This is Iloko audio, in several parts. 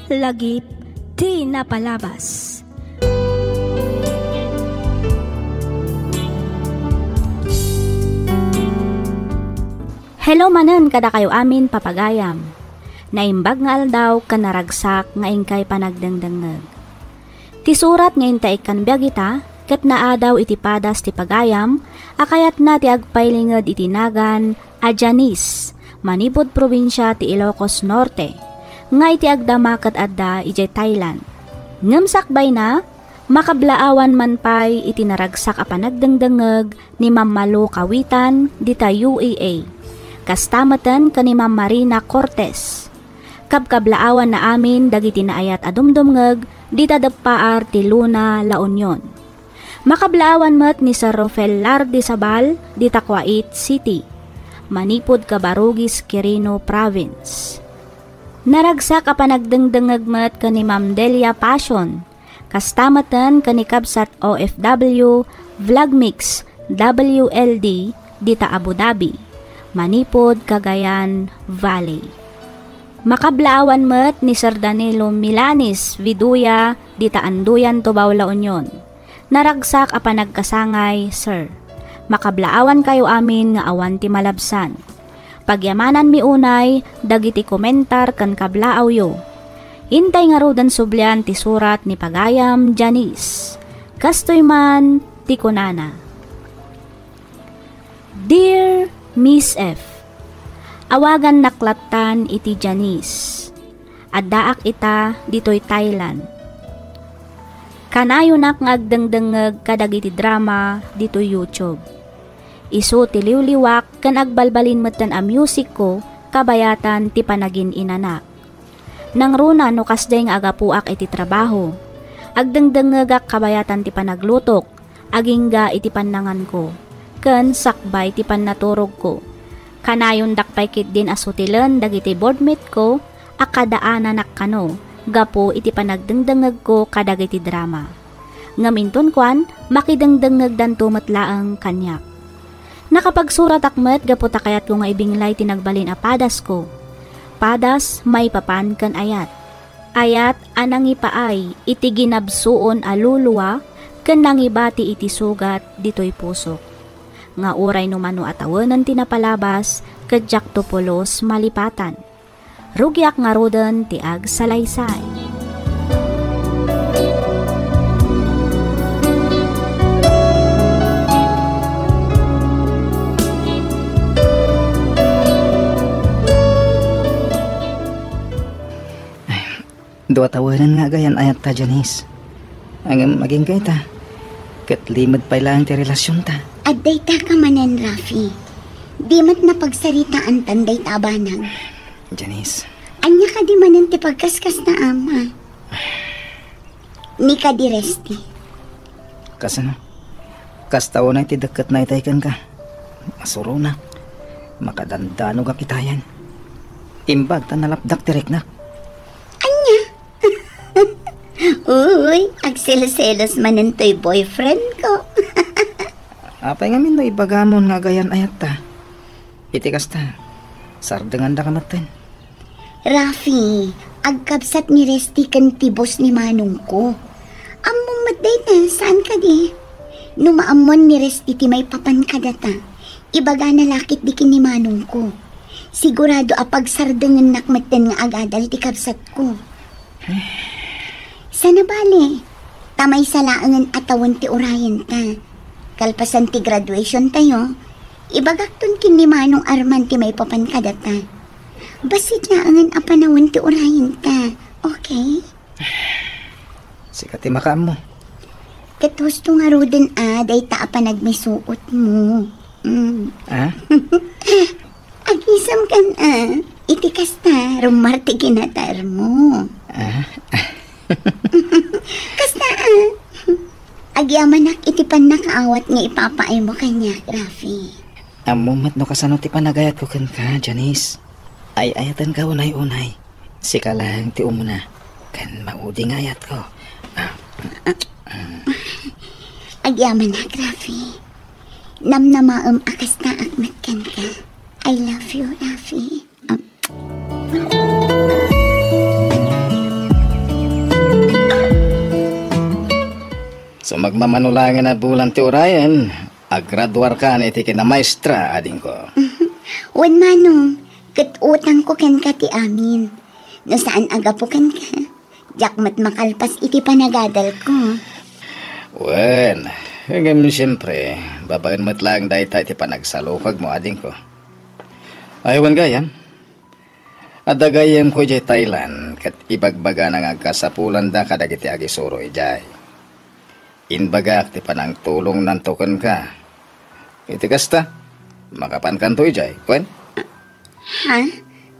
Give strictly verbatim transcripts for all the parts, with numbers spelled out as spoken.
Lagip ti napalabas. Hello manen kadakayo amin, papagayam. Naimbag nga aldaw ken naragsak nga inkay panagdengdengngeg. Ti surat nga intaikkan biag ita ket naadaw iti padas ti pagayam a kayatna ti agpailinged iti nagan a Janice, manipud probinsia ti Ilocos Norte, nga iti agdama ket adda idiay Thailand. Ngem sakbayna, makablaawan man pay iti naragsak a panagdengdengngeg ni Ma'am Malu Kawitan dita U A A, kasta metten ken ni Ma'am Marina Cortez. Kabkablaawanna amin dagiti naayat a dumdumngeg dita deppaar ti Luna, La Union. Makablaawan met ni Sir Rufel Lardizabal dita Kuwait City, manipud Cabarugis, Quirino Province. Naragsak a panagdengdengngeg met ken ni Ma'am Delia Passion, kasta metten ken ni kabsat O F W Vlogmix W L D dita Abu Dhabi, manipud Cagayan Valley. Makablaawan met ni Sir Danilo Milanes Viduya dita Anduyan, Tubao, La Union. Naragsak a panagkasangay, sir. Makablaawankayo amin nga awan ti malabsan. Pagyamananmi unay dagiti komentar ken kablaawyo. Intay ngaruden sublian ti surat ni pagayam Janice. Kastoy man ti kunana. Dear Miss F, awagannak lattan iti Janice. Addaak ita ditoy Thailand. Kanayonak nga agdengdengngeg kadagiti drama ditoy YouTube. Isu ti liwliwak ken agbalbalin metten a musicko kabayatan ti panagin-inanak. Nangruna no kasdiay nga agapuak iti trabaho. Agdengdengngegak kabayatan ti panaglutok, agingga iti pannanganko, ken sakbay ti pannaturogko. Kanayondak pay ketdin a sutilen dagiti boardmate-ko a kadaananak kano gapu iti panagdengdengngegko kadagiti drama. Ngem inton kuan, makidengdengngegdanto met laeng kaniak. Nakapagsuratak met gapu ta kayatko nga ibinglay ti nagbalin a padasko. Padas maipapan ken ayat. Ayat a nangipaay iti ginabsuon a lulua ken nangibati iti sugat ditoy pusok. Nga uray no mano a tawenen ti napalabas, ket diakto pulos malipatan. Rugiak ngaruden ti agsalaysay. Dua tawenen nga agayan ayatta, Janice. Ngem agingga ita, ket limed pay laeng ti relasionta. Adda ita ka manen, Rafi. Di met napagsaritaantan dayta a banag. Janice. Ania kadi manen ti pagkaskasna, ama? Ni kadi Resti. Kasano? Kasta unay ti dekketna itay kenka. Masuronak. Makadandanogak itayen. Imbag ta nalapdak ti riknak. Ania? Uy, agselos-selos manen toy boyfriend ko. Apay ngamin no ibagamon nga agayan ayatta? Iti kasta, sardengandaka metten. Rafi, agkabsat ni Resti ken ti boss ni manongko. Ammom met dayta, saan kadi? No maammoan ni Resti ti maipapan kadata, ibagana la ketdi ken ni manongko. Sigurado a pagsardengennak metten nga agadal ti kabsatko. Sana bale, ta maysa laengen a tawen ti urayenta. Kalpasan ti graduation tayo, ibagakton ken ni Manong Arman ti maipapan kadata. Bassit laengen a panawen ti urayenta, okay? Sika ti makaammo. Ket husto ngaruden a dayta a panagmisuotmo. Mm. Ah? Agisem kan a, iti kasta, rummar ti kinatarmo. Ah? Kasta a, agyamanak iti pannakaawat nga ipapaaymo kaniak, Rafi. Ammom met no kasano ti panagayatko kenka, Janice. Ay-ayatenka unay-unay. Sika laeng ti umuna, ken maudi nga ayatko. Ah. Agyamanak, Rafi. Namnamaem a kastaak met kenka. I love you, Rafi. Um. So, magmamano laengen a bulan ti urayen, agraduarkan iti kinamaestra, adingko. Wen, manong, ket utangko kenka ti amin. No saan a gapu kenka, diak met makalpas iti panagadalko. Wen, ngem siempre, babaen met laeng dayta iti panagsalukagmo, adingko. Ay, wen gayam, adda gayyemko idiay Thailand, ket ibagbagana nga agkasapulanda kadagiti agisuro idiay. Imbagak ti panangtulongnanto kenka. Iti kasta, makapankanto idiay, wen? Ha?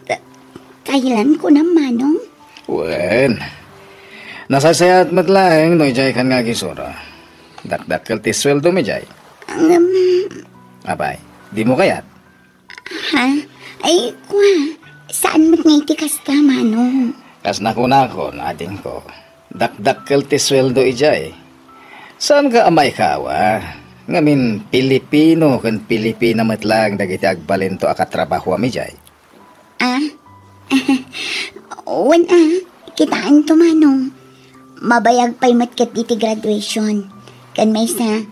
Ta-, Thailand kunam, manong? Wen. Nasaysayaat met laeng no idiay kan nga agisuro. Dakdakkel ti sueldom idiay. Ngem, Abay, dimo kayat? Ha? Ay, kua, saan met nga iti kasta, manong? Kas nakunakon, adingko, dakdakkel ti sueldo idiay. Saanka a maikawa, ngamin Pilipino ken Pilipina met laeng dagiti agbalinto a katrabahoam idiay. Ah? Wen a, kitaento, manong. Mabayag pay met ket iti graduation. Ken maysa,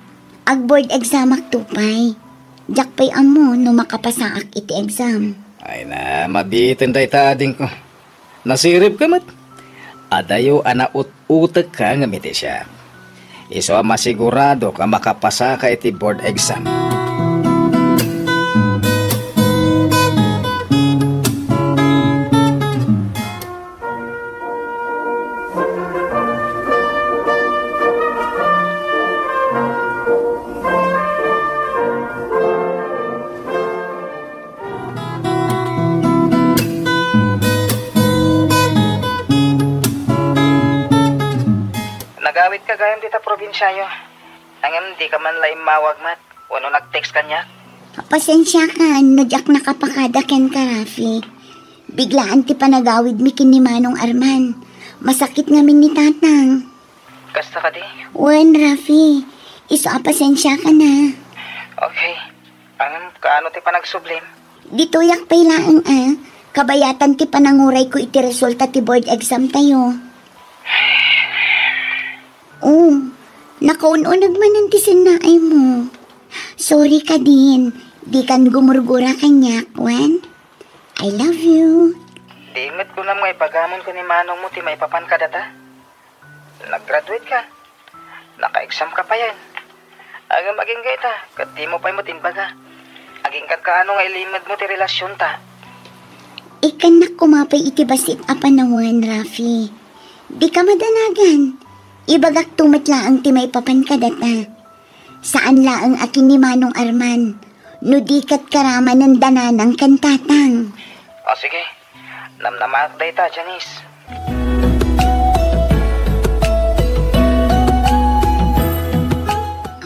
ag-board examakto pay. Diak pay ammo no makapasaak iti exam. Ay na, mabiiten dayta, adingko. Nasiribka met. Adayo a naut-utekka ngem iti siak. Isu a masiguradok a makapasaka iti board exam. Nagawidka gayam dita probinsiayo. Ngem dika man la immawag met wenno nag-text kaniak? Pasensiakan no diak nakapakada kenka, Rafi. Biglaan ti panagawidmi ken ni Manong Arman. Masakit ngamin ni Tatang. Kasta kadi? Wen, Rafi. Isu a pasensiakan a. Okay. Ngem kaano ti panagsublim? Ditoyak pay laeng a. Kabayatan ti panangurayko iti resulta ti board exam tayo. Oh, nakaun-uneg manen ti sennaaymo. Sorry kadin, dikan gumurgura kaniak, wen? I love you. Di met kunam nga ipagamon ken ni manongmo ti maipapan kadata? Nag-graduate ka. Naka-exam ka payen. Ngem agingga ita, ket dimo pay met imbaga. Agingga kaano nga ilimedmo ti relasionta? Ikkannak koma pay iti bassit a panawen, Rafi. Dika madanagan. Ibagakto met laeng ti maipapan kadata. Saan laeng a ken ni Manong Arman, no di ket karamanen dananang ken tatang. O, sige. Namnamaak dayta, Janice.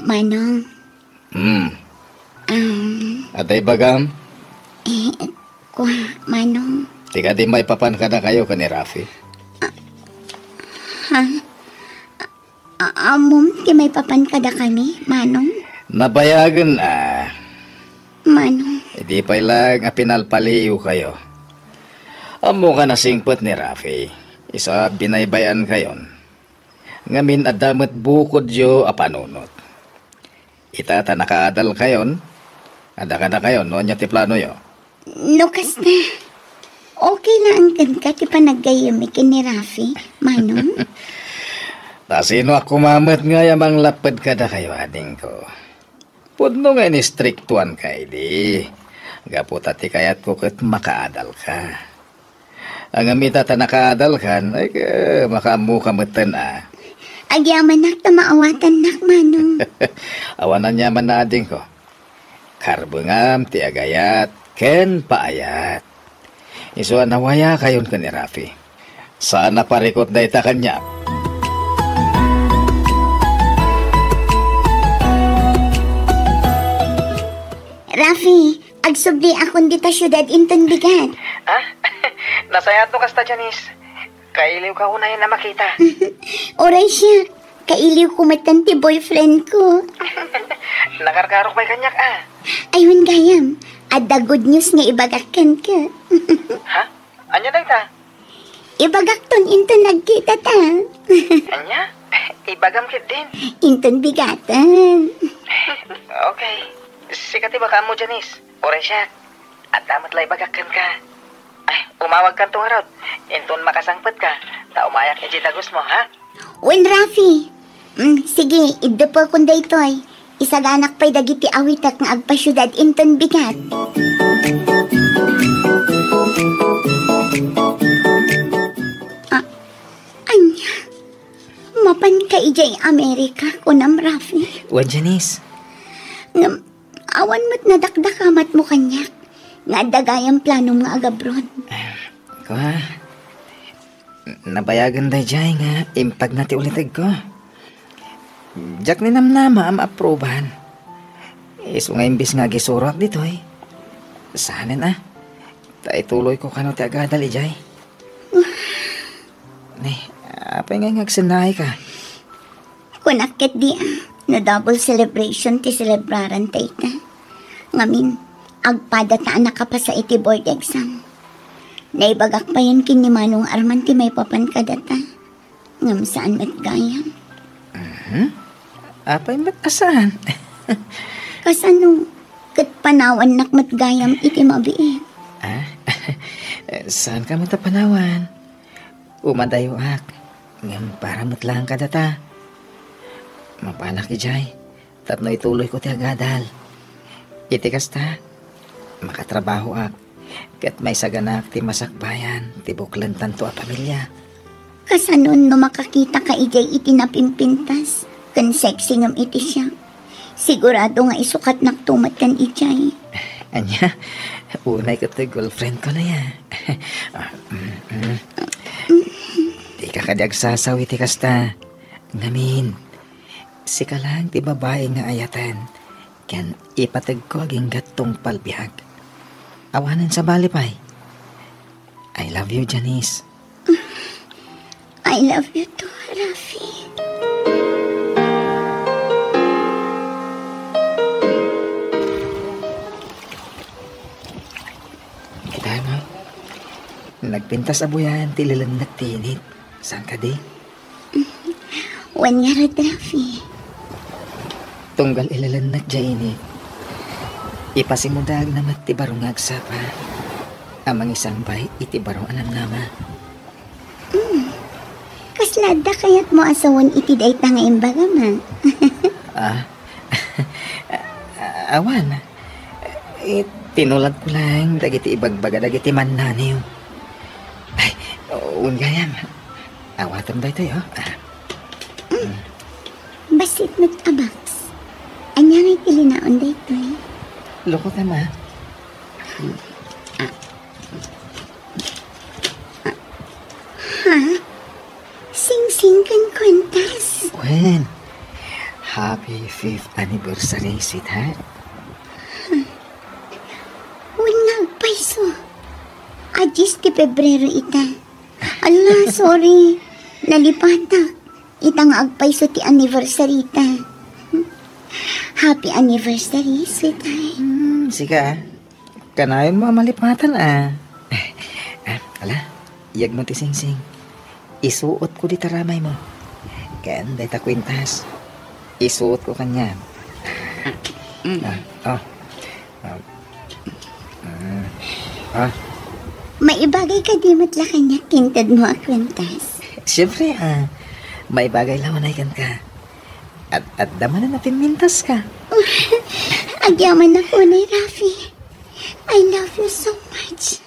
Manong. Hmm. Um. Adda ibagam? Eh, kua, Manong. Ti kadi maipapan kadakayo ken ni Rafi? Ah, ha? A-, ammom ti maipapan kadakami, Manong? Nabayagen a. Manong. Idi pay laeng a pinalpaliiwkayo. Ammoka nasingpet ni Rafi. Isu a binaybay-ankayon. Ngamin adda met bukodyo a panunot. Ita ta nakaadalkayon, adda kadakayo no ania ti planoyo. No kasta, okay laeng kenka ti panaggayyemmi ken ni Rafi, Manong? Ta sinoak koma met ngay a manglapped kadakayo, adingko. Pudno nga inistriktuanka idi, gapu ta ti kayatko ket makaadalka. Ngem ita ta nakaadalkan, ay, eh, makaammoka metten a. Agyamanak ta maawatannak, Manong. Awan aniaman a, adingko. Karbengam ti agayat ken paayat. Isu a nawayakayon ken ni Rafi. Saan a parikut dayta kaniak. Rafi, agsubliakon dita siudad inton bigat. Ah? Nasayaat no kasta, Janice. Kailiwka unay a makita. Uray siak, kailiwko metten ti boyfriendko. Nakarkarok pay kaniak a. Ay, wen gayam, adda good news nga ibagak kenka. Ha? Ania dayta? Ibagakton inton nagkitata. Ania? Ibagam ketdin. Inton bigaten. Okay. Sika ti makaammo, Janice. Uray siak. Adda met la ibagak kenka. Ay, umawagkanto ngarud. Inton makasangpetka, ta umayak idiay dagusmo, ha? Wen, Rafi. Mm, sige, iddepekon daytoy. Isaganak pay dagiti awitek nga agpasiudad inton bigat. Ah, ania? Mapanka idiay Amerika, kunam, Rafi? Wen, Janice. Ngem, awan met nadakdakamatmo kaniak nga adda gayam planom nga agabroad. Kua, nabayagen daydiay nga impagna ti ulitegko. Diak ninamnama a maaprubahan. Isu nga imbes nga agisuroak ditoy, sanen a, ta ituloyko kano ti agadal idiay. Ni, apay nga, nga agsennaayka? Kunak ketdi a, no double celebration ti celebraran dayta. Ngamin, agpadata a nakapasa iti board exam. Naibagak payen ken ni Manong Arman ti maipapan kadata. Ngem saan met gayam. Mhm. Apay met a saan? Kasano ket panawannak met gayam iti mabiit? Ah? Saanka met a panawan? Umadayoak, ngem para met laeng kadata. Mapanak idiay tapno ituloyko ti agadal. Iti kasta, makatrabahoak ket maisaganak ti masakbayan ti buklentanto a pamilia. Kasanon no makakitaka idiay iti napimpintas ken sexy ngem iti siak? Sigurado nga isukatnakto met ken idiay. Ania? Unay ket toy girlfriendko aya. Ah, mm, mm. Dika kadi agsasaw iti kasta. Ngamin, sika laeng ti babai nga ayaten ken ipategko agingga tungpal biag. Awanen sabali pay. I love you, Janice. I love you too, Rafi. Kita mo? Nagpintas a buyan ti ilelennek ti init. Saan kadi? Wen ngarud, Rafi. Tunggal ilelennek diay init, ipasimudaagna met ti baro nga agsapa a mangisambay iti baro a namnama. Mm. Kasla adda kayatmo a sawen iti dayta nga imbagam, a? Ah? Awan. Eh, tinuladko laeng dagiti ibagbaga dagiti mannaniw. Ay, wen gayam. Awatem daytoy, o. Ah. Mm. Bassit met a box. Ania nga iti linaon daytoy? Lukotem, a. Ah. Ha? Singsing ken kuentas? Wen. Happy fifth anniversary, sweetheart. Wen nga agpayso. A dies ti Pebrero ita. Ala, sorry. Nalipatak. Ita nga agpayso ti anniversary ta. Happy anniversary, sweetheart. Hmm, sika. Kanayon mo a malipatan, a. Ah, ala, iyag mo ti singsing. Isuot ko dita ramay mo. Ken dayta kuentas. Isuot ko kaniam. Mm. Ah, o. Ah. Mm. Ah. Maibagay kadi met la kaniak ti inted mo a kuentas? Siempre, a. Maibagay la unay kenka. At, adda manen a pimmintaska. Agyamanak unay, Rafi. I love you so much.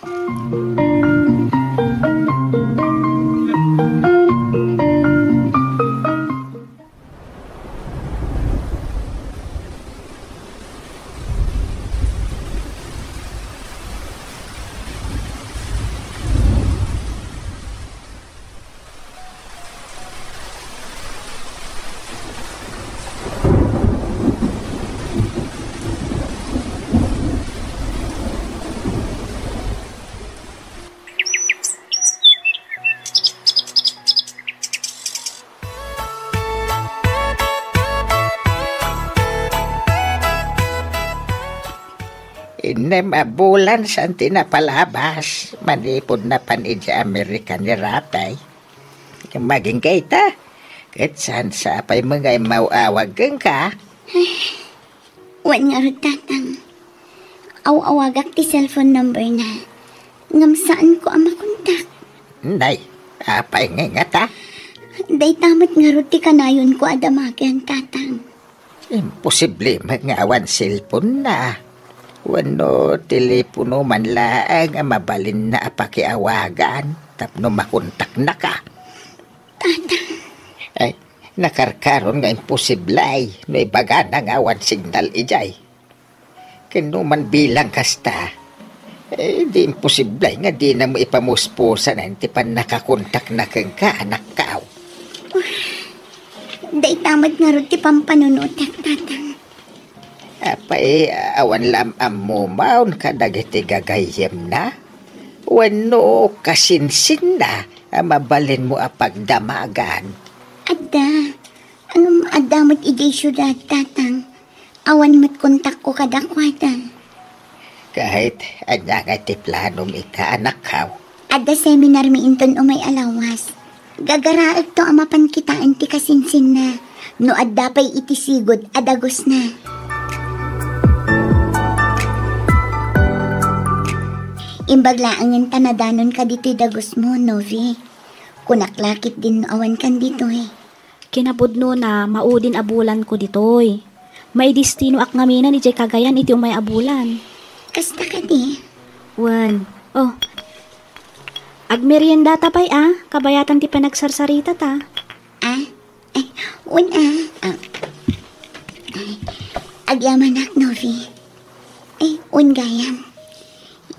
Innem a bulan saan ti napalabas manipud napan idiay Amerika ni Rafi. Agingga ita, Ket saan sa pay met nga immaw-awag kenka? Wen ngarud, Tatang. Aw-awagak ti cellphone number na. Ngem saanko a makontak. Nay, apay ngay ngata? Dayta met ngarud ti kanayonko a damagen, Tatang. Imposible met nga awan cellphone na. Wenno telepono man laeng a mabalinna a pakiawagan tapno makontaknaka. Tatang. Ay, nakarkaron nga imposible no ibagana nga awan signal idiay. Ken no man bilang kasta, eh, di imposible nga dinamo ipamuspusan ti pannakakontakna kenka, anakko. Dayta met ngarud ti pampanunotek, Tatang. Apay, awan la am-ammom kadagiti gagayyemna? Wenno kasinsinna a mabalinmo a pagdamagan? Adda. Ngem adda met idiay siudad, Tatang. Awan met kontakko kadakuada. Ket ania ngay ti planom ita, anakko? Adda seminarmi inton umay a lawas. Gagaraekto a mapan kitaen ti kasinsinna no adda pay iti sigud a dagusna. Imbag laengen ta nadanonka ditoy dagusmo, Novi. Kunak la ketdin no awankan ditoy. Kinapudnona, maudin a bulanko ditoy. Maidestinoak ngaminen idiay Cagayan iti umay a bulan. Kasta kadi? Wen. Oh. Agmeriendata pay a, kabayatan ti panagsarsaritata. Ah? Ay, wen a. Ah. Ay, agyamanak, Novi. Ay, wen gayam.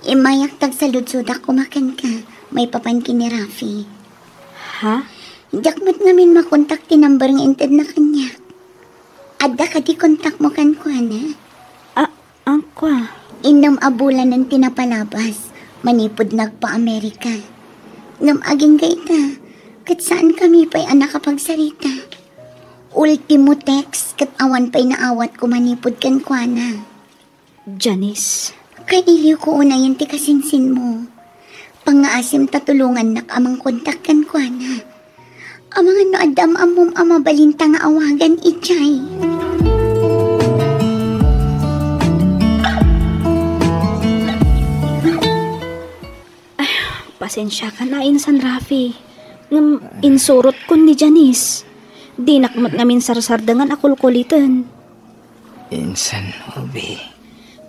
Immayak ta agsaludsodak koma kenka, maipapan ken ni Rafi. Ha? Diak met ngamin makontak ti number nga intedna kaniak. Adda kadi kontakmo kenkuana? Ah, angkua. Innem a bulanen ti napalabas, manipud nagpa-Amerika. Ngem agingga ita, ket saankami pay a nakapagsarita. Ultimo text ket awan pay naawatko manipud kenkuana. Janice. Kailiwko unayen ti kasinsinmo. Pangngaasim ta tulongannak a mangkontak kenkuana. Amangan no adda am-ammom a mabalinta nga awagan idiay. Ay, pasensiakan a insan, Rafi. Ngem insurotkon ni Janice. Dinak met ngamin sarsardengan a kulkuliten. Insan, Novi.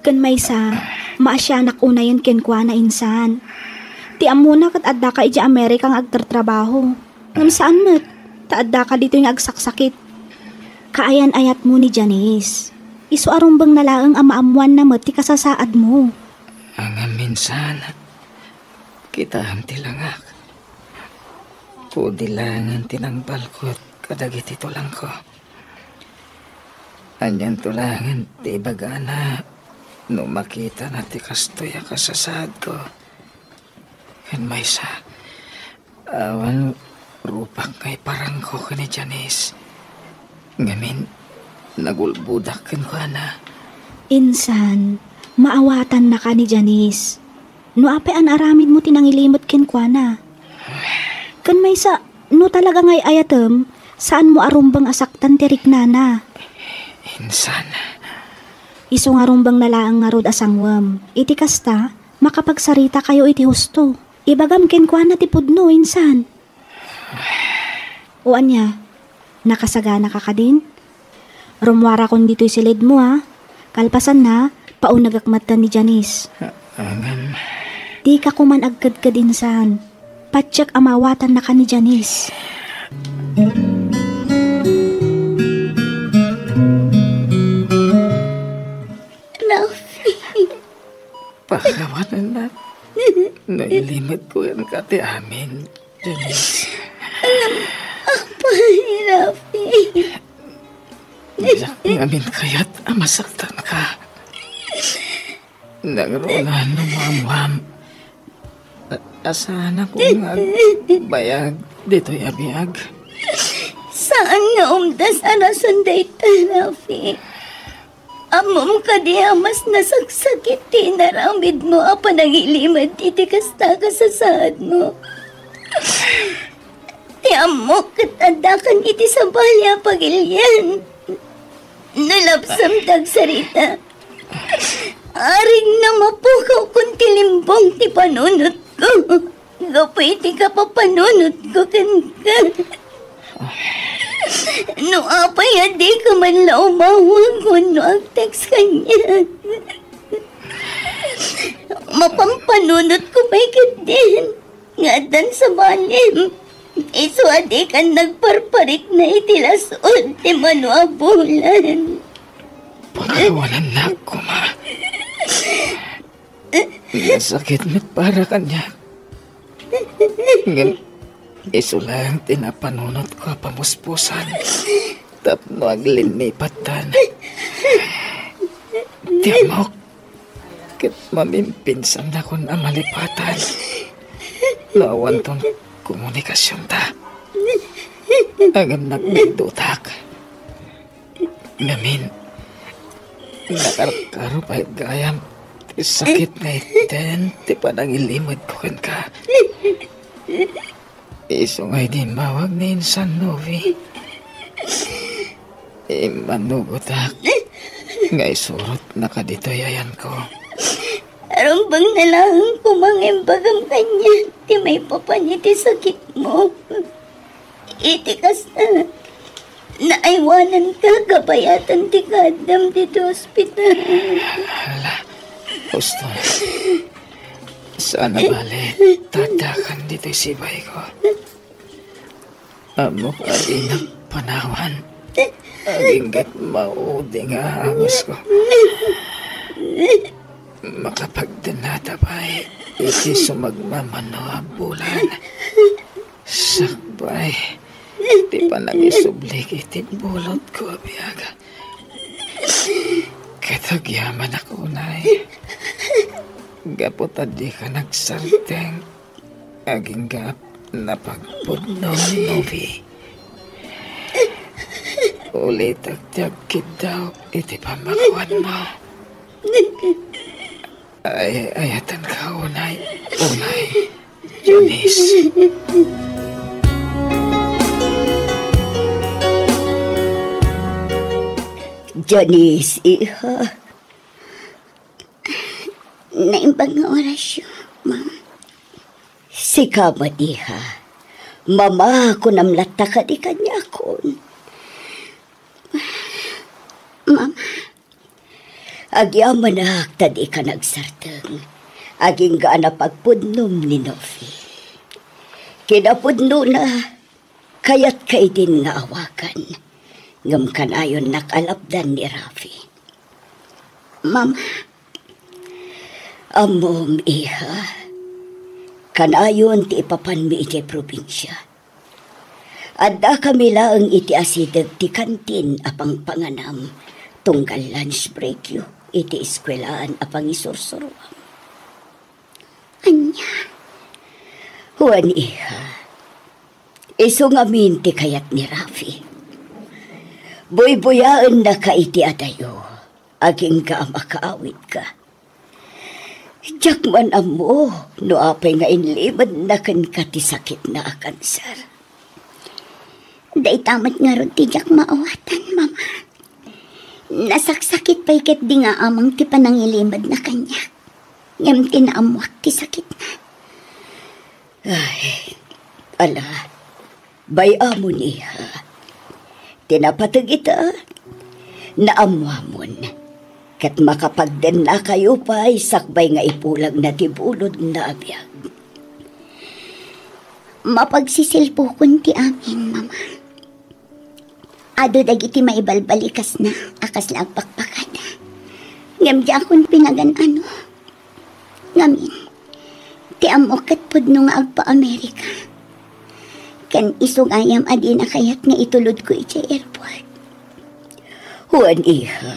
Ken maysa, maasianak unayen kenkuana, insan. Ti ammona ket addaka idiay Amerika nga agtartrabaho. Ngem saan met, ta addaka ditoy nga agsaksakit. Kaayan-ayatmo ni Janice. Isu a rumbengna laeng a maammoanna met ti kasasaadmo. Ngem insan, kitaem ti langak. Pudi laengen ti nangbalkot kadagiti tulangko. Anianto laengen ti ibagana no makitana ti kastoy a kasasaadko? Ken maysa, awan rupak nga iparangko ken ni Janice. Ngamin, nagulbodak kenkuana. Insan, maawatannaka ni Janice. No apay a naaramidmo ti nangilimed kenkuana. Ken maysa, no talaga nga ay-ayatem, saanmo a rumbeng a saktan ti riknana. Insan. Isu nga rumbengna laeng ngarud a sangwem. Iti kasta, makapagsaritakayo iti husto. Ibagam kenkuana ti pudno, insan. O ania, nakasaganaka kadin? Rummuarakon ditoy silidmo, a. Kalpasanna, paunegek metten ni Janice. A-, amen. Dika koman agkedked insan. Patiek a maawatannaka ni Janice. Rafi. Pakawanennak. Nailimedko kenka ti amin, Janice. Apay, Rafi. Diak ngamin kayat a masaktanka. Nangruna no maammuam a, a saanako nga agbayag ditoy a biag. Saan nga umdas a rason dayta, Rafi. Ammom kadi a mas nasaksakit ti inaramidmo a panangilimed iti kasta a kasasaadmo? Ti ammok ket addakan iti sabali a pagilian. No lapsam ti agsarita, aring na mapukawkon ti limbong ti panunotko gapu iti kapapanunotko kenka. No apay a dika man la umawag wenno ag-text kaniak, mapampanunotko pay ketdin nga addan sabalim. Isu a dikan nagparparikna iti las-ud ti mano a bulan. Pakawanannak koma. Nasakit met para kaniak. Ngem isu laeng ti napanunotko a pamuspusan tapno aglinnipattan. Ti ammok ket mamimpinsannakon a malipatan no awanton komunikasionta. Ngem nagbidutak. Ngamin, nakarkaro pay gayam ti sakit nga iten ti panangilimedko kenka. Isu nga idi immawag ni Insan Novi, immanugotak nga isurotna kaditoy ayanko. Rumbeng na laeng koma nga imbagam kaniak ti maipapan iti sakitmo. Iti kasta, naaywananka kabayatan ti kaaddam ditoy ospital. Ala, husto. Saan a bale ta addakan ditoy sibayko. Ammok a dinak panawan. Agingga ket maudi nga angusko. Makapagdennata pay iti sumagmamano a bulan. Sakbay ti panangisublik iti bulotko a biag. Ket agyamanak unay gapu ta dika nagsarteng. Agingga napagpudno ni Novi. Ulitek ti agkiddaw iti pammakuanmo. Ay, ayatenka unay, unay, Janice. Janice, iha. Naimbag nga orasyo, Mama. Sika met, iha. Mama, kunam latta kadi kaniakon. Mama. Agyamanak ta dika nagsarteng. Agingga a napagpudnom ni Novi. Kinapudnona, kayatka idin nga awagan. Ngem kanayonnak a lapdan ni Rafi. Mama. Ammom, iha. Kanayon ti ipapanmi idiay probinsia. Addakami laeng iti asideg ti kantin a pangpanganam tunggal lunch breakyo iti eskuelaan a pangisursuroam. Ania? Wen, iha. Isu ngamin ti kayat ni Rafi. Buybuyaennaka iti adayo, agingga a makaawidka. Diak man ammo no apay nga inlimedna kenka ti sakitna a kanser. Dayta met ngarud ti diak maawatan, Mama. Nasaksakit pay ketdi nga amang ti panangilimedna kaniak. Ngem ti naammoak ti sakitna. Ay, ala, bay-amon, iha. Ti napateg ita, naammoamon. Ket makapagdennakayo pay sakbay nga ipulagna ti bulodna a biag. Mapagsisilpukon ti amin, Mama. Adu dagiti maibalbalikasna a kasla agpakpakada. Ngem diakon pinagan-ano. Ngamin, ti ammok ket pudno nga agpa-Amerika. Ken isu gayam a dina kayat nga itulodko idiay airport. Wen, iha,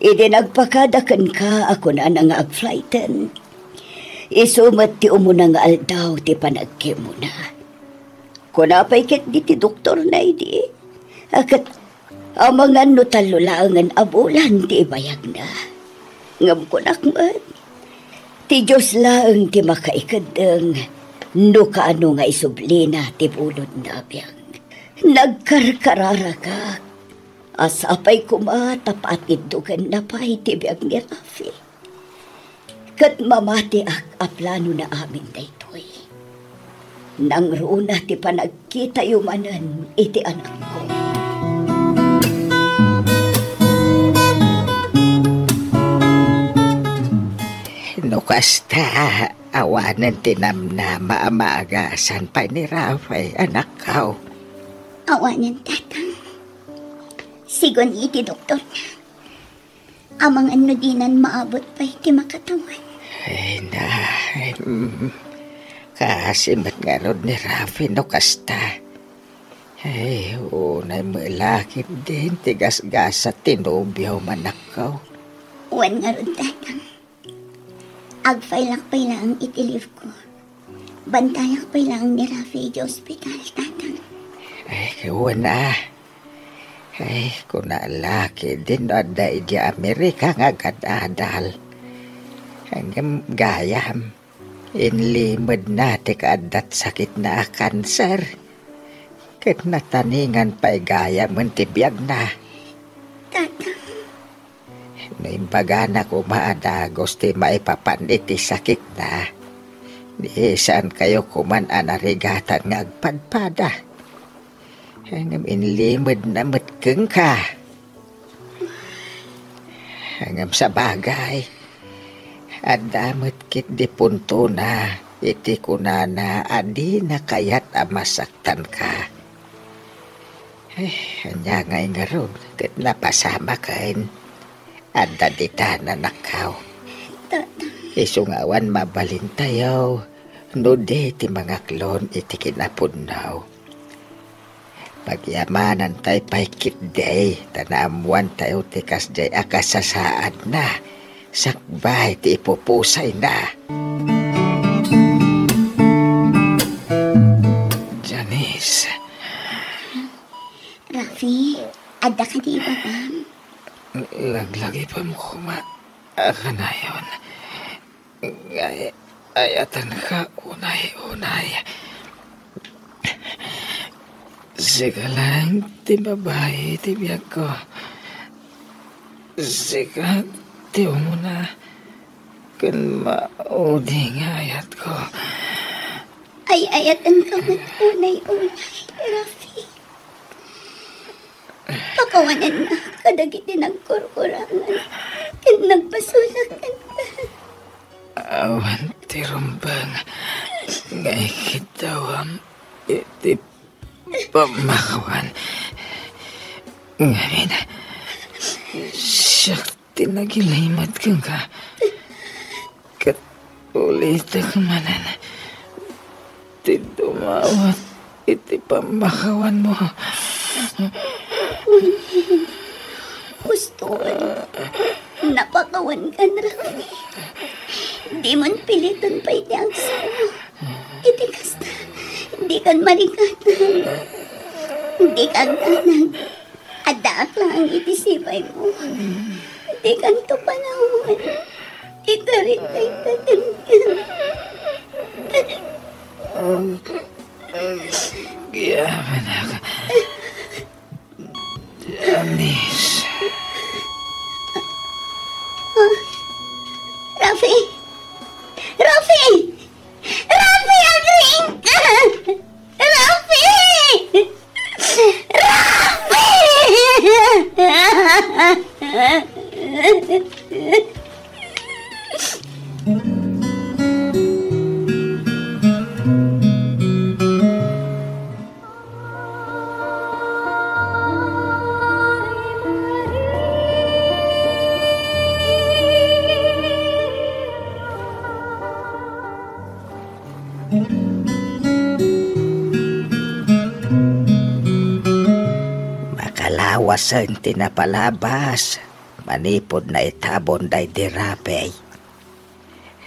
idi nagpakada kenka a kunana nga agflighten, isu met ti umuna nga aldaw ti panagkemona. Kuna pay ketdi ti doktorna idi, a ket amangan no tallo laengen a bulan ti ibayagna. Ngem kunak met, ti Dios laeng ti makaikeddeng No kaano nga isublina ti bulod na biag, nagkarkararagak a sapay koma ta patiddogenna pay ti biag ni Rafi. Ket mamatiak a planona amin daytoy. Nangruna ti panagkitayo manen iti anakko. No kasta, awanen ti namnama a maagasan pay ni Rafi, anakko. Awanen, Tatang. Sigun iti doktor, amangan no dinan maabut pay ti makatawan. Ay, na, mm, kaasi met ngarud ni Rafi no kasta. Ay, unay met la ketdin ti gasgasat ti nobiom, anakko. Wen ngarud, Tatang. Agfailak pay laeng iti leave ko. Bantayak pay laeng ni Rafi iti ospital, Tatang. Ay, wen a. Ay, kuna la ketdin no adda idiay Amerika nga agad-adal. Ngem gayam, inlimedna ti kaaddat sakitna a kanser. Ket nataningan pay gayamen ti biagna. Tatang. No imbagana koma a dagus ti maipapan iti sakitna, di saankayo koman a narigatan nga agpadpada. Ngem inlimedna met kenka. Ngem sabagay, adda met ketdi puntona iti kunana a dina kayat a masaktanka. Ay, ania ngay ngarud ket napasamaken? Adda ditan, anakko. Tata. Isu nga awan mabalintayo no di ti mangaklon iti kinapudno. Pagyamanantay pay ketdi ta naammoantayo ti kasdiay a kasasaadna sakbay ti ipupusayna. Janice. Rafi, adda kadi ibagam? Laglagipem koma a kanayon. Ay-, ayatenka unay-unay. Sika laeng ti babai ti biagko. Sika ti umuna ken maudi nga ayatko. Ay-ayatenka met unay-unay, Rafi. Pakawanennak kadagiti nagkurkurangan ken nagpasulak kenka. Awan ti rumbeng nga ikiddawam iti pammakawan. Ngamin, siak ti nagilimed kenka. Ket ulitek manen ti dumawat iti pammakawanmo. Husto, napakawankan, Rafi. Dimon piliton pay ti agsao. Iti kasta, dikan marikatan. Dika agdanag. Addaak laeng iti sibaymo. Dikanto panawan. Ikarit dayta kenka. Agyamanak. Janice. Ah, Rafi! Rafi! Rafi, agriingka! Rafi! Rafi! Makalawasen ti napalabas manipud naitabon daydi Rafi.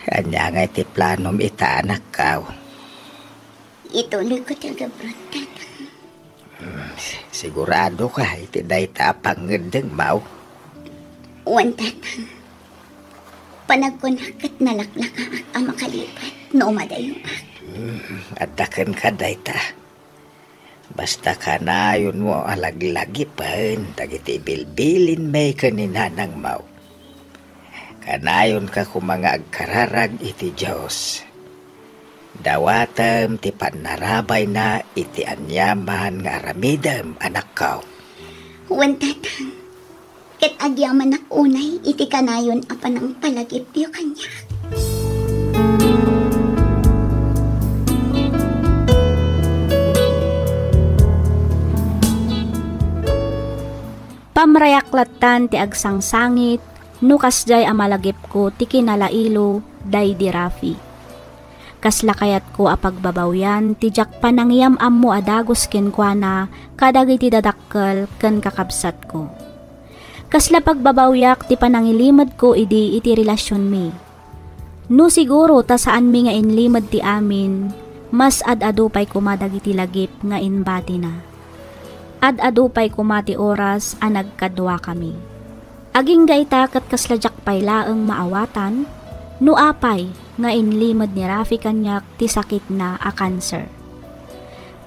Ania ngay ti planom ita, anakko? Ituloyko ti agabron, Tatang. Hmm, siguradoka iti dayta a pangngeddengmo? Wen, Tatang. Panagkunak ket nalaklakaak a makalipat. no umadayongak. Hmm, adda kenka dayta. Basta kanayonmo a laglagipen dagiti bilbilinmi ken ni nanangmo. Kanayonka koma nga agkararag iti Dios. Dawatem ti pannarabayna iti aniaman nga aramidem, anakko. Wen, Tatang, ket agyamanak unay iti kanayon a panangpalagipyo kaniak. Pamrayak lattan ti agsangsangit no kasdiay a malagipko ti kinalailo daydi Rafi. Kasla kayatko a pagbabawian ti diak panangiyam-ammo a dagus kenkuana kadagiti dadakkel ken kakabsatko. Kasla pagbabawiak ti panangilimedko idi iti relasionmi. No siguro ta saanmi nga inlimed ti amin, mas ad-adu pay koma dagiti lagip nga imbatina. Ad-adu pay koma ti oras a nagkaduakami. Agingga ita ket kasla diak pay laeng maawatan no apay nga inlimed ni Rafi kaniak ti sakitna a kanser.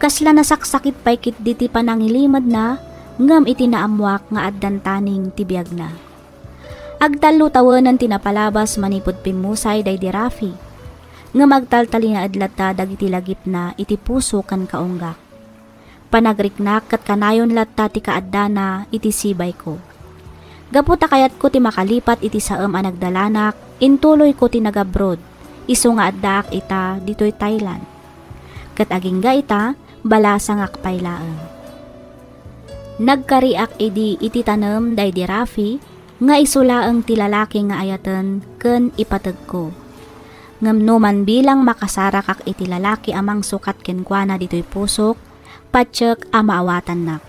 Kasla nasaksakit pay ketdi ti panangilimedna ngem iti naammoak nga addan taning ti biagna. Agtallo tawenen ti napalabas manipud pimmusay daydi Rafi. Ngem agtaltalinaed latta dagiti lagipna iti puso ken kaunggak. Panagriknak ket kanayon latta ti kaaddana iti sibayko. Gapu ta kayatko ti makalipat iti saem a nagdalanak, intuloyko ti nagabroad, isu nga addaak ita ditoy Thailand. Ket agingga ita, balasangak pay laeng. Nagkariak idi iti tanem daydi Rafi nga isu laeng ti lalaki nga ayaten ken ipategko. Ngem no man bilang makasarakak iti lalaki a mangsukat kenkuana ditoy pusok, patiek a maawatannak.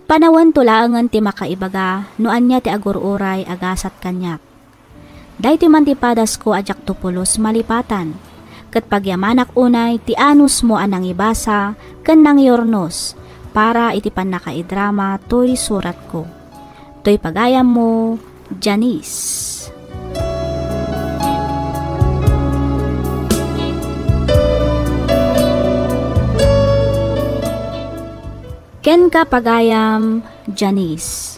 Panawento laengen ti makaibaga no ania ti agur-uray a gasat kaniak. Daytoy man ti padasko a diakto pulos malipatan, ket pagyamanak unay ti anusmo a nangibasa ken nangiurnos para iti pannakaidrama toy suratko. Toy pagayammo, Janice. Kenka, pagayam, Janice.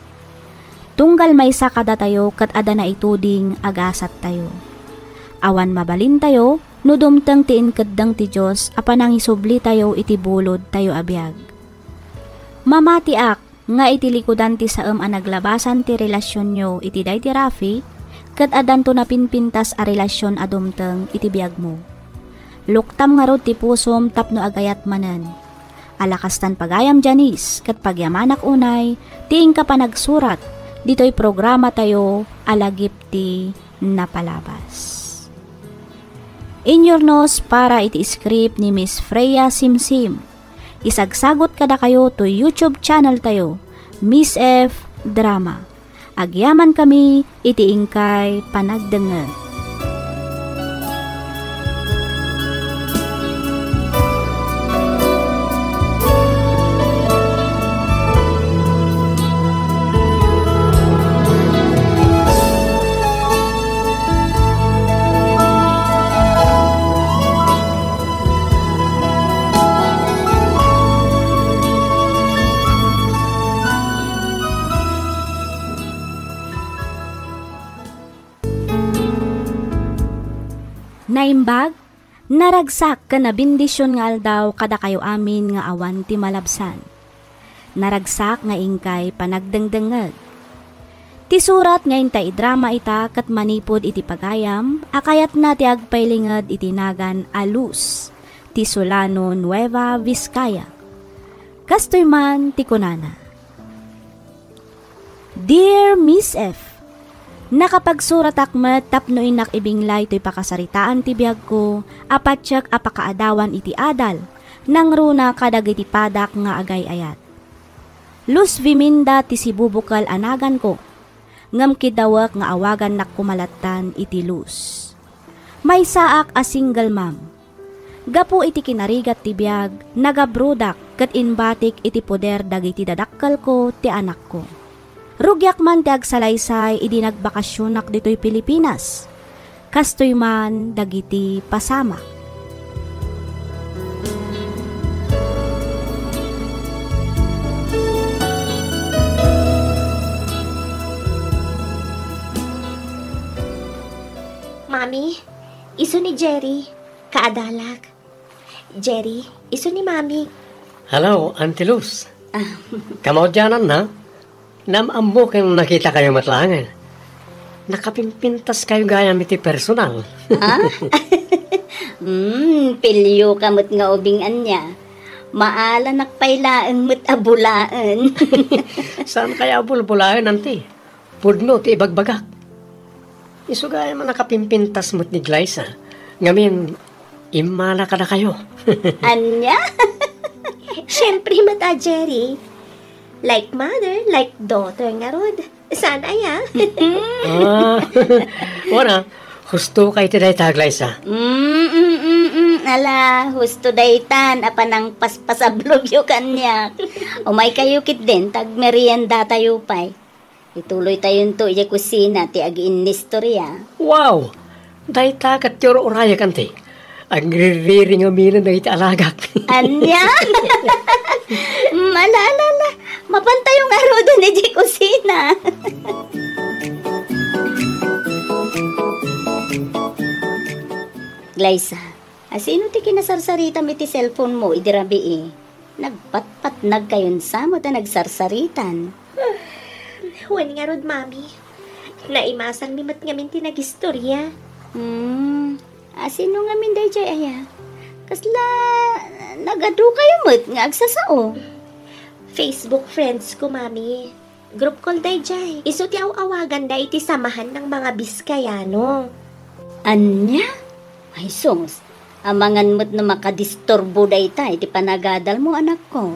Tunggal maysa kadatayo ket adda naituding a gasattayo. Awan mabalintayo no dumteng ti inkeddeng ti Dios a panangisublitayo iti bulodtayo a biag. Mamatiak nga iti likudan ti saem a naglabasan ti relasionyo iti daydi Rafi, ket addanto napinpintas a relasion a dumteng iti biagmo. Luktam ngarud ti pusom tapno agayat manen. Ala kastan, pagayam Janice, ket pagyamanak unay ti inka panagsurat ditoy programatayo a Lagip ti Napalabas. Inyurnos para iti script ni Miss Freya Simsim. Isagsagot kadakayo to YouTube channel tayo, Miss F Drama. Agyamankami iti inkay panagdengngeg. Naimbag, naragsak ken nabendision nga aldaw kadakayo amin nga awan ti malabsan. Naragsak nga inkay panagdengdengngeg. Ti surat nga inta idrama ita ket manipud iti pagayam a kayatna ti agpailinged iti nagan a Luz ti Solano, Nueva Vizcaya. Kastoy man ti kunana. Dear Miss F, nakapagsuratak met tapno innak ibinglay toy pakasaritaan ti biagko a patiek a pakaadawan iti adal, nangruna kadagiti padak nga agay-ayat. Luz Viminda ti sibubukel a naganko, ngem kidawek nga awagannak koma lattan iti Luz. Maysaak a single mom. Gapu iti kinarigat ti biag, nagabrodak ket imbatik iti poder dagiti dadakkelko ti anakko. Rugiak man ti agsalaysay idi nagbakasionak ditoy Pilipinas. Kastoy man dagiti pasamak. Mami, isu ni Jerry, kaadalak. Jerry, isu ni Mami. Hello, Auntie Luz. Ah. Kamaudiananna? Naam-ammo ken nakitakayo met laeng. Nakapimpintaskayo gayam iti personal. Ah? Hmm, pilioka met nga ubing ania. Maalanak pay laeng met a bulaen. Saan kaya a bulbulaen, Auntie? Pudno ti ibagbagak. Isu gayam a nakapimpintas met ni Glyza. Ngamin, immala kadakayo. Ania? Siempre met a, Jerry. Like mother, like daughter ngarud. Saan aya? Ah, wana, husto kay ti dayta, Glyza. Mm, mm, mm, mm. Ala, husto daytan, a panangpaspasablogyo kaniak. Umaykayo ketdin, ta agmeriendatayo pay. Ituloytayonto idiay kusina ti agiinnistoria. Wow! Dayta ket ti ur-urayek, Auntie. Agriririringaminen dagiti alagak. Ania? Mm, ala, ala, ala. Mapantayo ngaruden idiay kusina. Glyza, asino ti kinasarsaritam iti cellphone mo idi rabii? Nagpatpatnagkayon sa met a nagsarsaritan. Wen ngarud, Mami. Naimasangmi met ngamin ti nagistoria. Hmm, asino ngamin daydiay aya? Kasla nagadukayo met nga agsasao? Facebook friends ko, Mami. Group call daydiay. Isu ti aw-awaganda iti Samahan ng mga Biskayano. Ania? Ay sus, amangan met no makadisturbo dayta iti panagadalmo, anakko.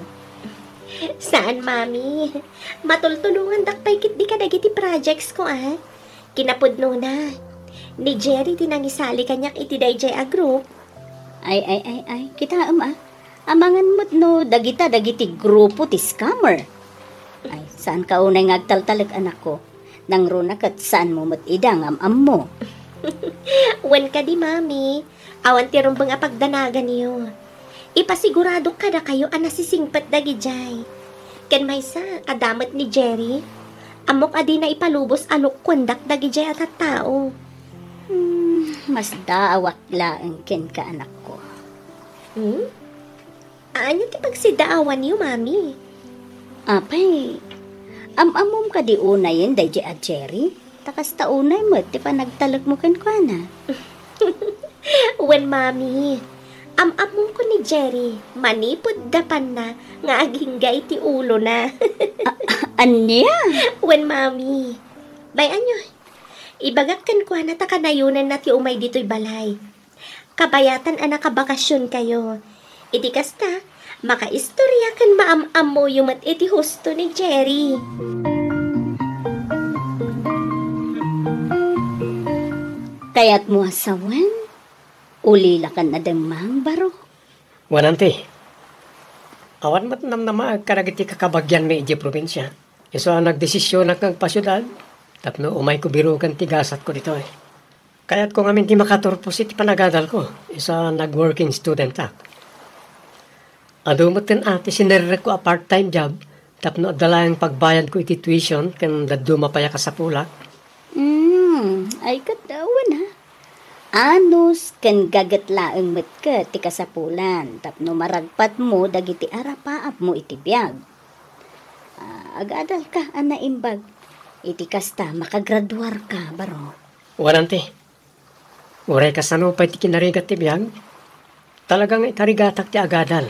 Saan, Mami. Matultulongandak pay ketdi kadagiti projects ko, a. Kinapudnona, ni Jerry ti nangisali kaniak iti daydiay a group. Ay, ay, ay, ay. Kitaem, a. Amangan met no dagita dagiti grupo ti scammer. Ay, saanka unay nga agtaltalek, anakko. Nangruna ket saanmo met ida nga am-ammo. Wen kadi, Mami, awan ti rumbeng a pagdanaganyo. Ipasiguradok kadakayo a nasisingpet dagidiay. Ken maysa, adda met ni Jerry. Ammok a dina ipalubos a lukkuendak dagidiay a tattao. Hmm, masdaawak laeng kenka, anakko. Hmm? Ania ti pagsidaawanyo, Mami? Apay, am-ammom kadi unayen daydiay a Jerry? Ta kasta unay met ti panagtalekmo kenkuana. Wen, Mami, am-ammomko ni Jerry manipud dapanna nga agingga iti ulona. A-, a-, ania? Wen, Mami. Bay-anyo, ibagak kenkuana ta kanayonanna ti umay ditoy balay. Kabayatan a nakabakasionkayo. Iti kasta, makaistorya ken maam-ammoyo met iti husto ni Jerry. Kayatmo a sawen? Ulilakan a dengngeg, baro? Wen, anti. Awan met namnamaek kadagiti kakabagianmi idiay probinsia. Isu a nagdesisionak nga agpasiudad tapno umayko biroken ti gasatko ditoy. Kayatko ngamin ti makaturpos iti panagadalko, isu a nag-working studentak. Adu metten a ti sinerrekko a part-time job tapno adda laeng pagbayadko iti tuition ken dadduma pay a kasapulak. Hmm, ay ket, uh, wen, ha? Anus ken gaget laeng met ket ti kasapulan tapno maragpatmo dagiti arapaapmo iti biag. Ah, agadalka a naimbag. Iti kasta, makagraduarka, baro. Wen, anti. Uray kasano pay ti kinarigat ti biag, talaga nga ikarigatak ti agadal.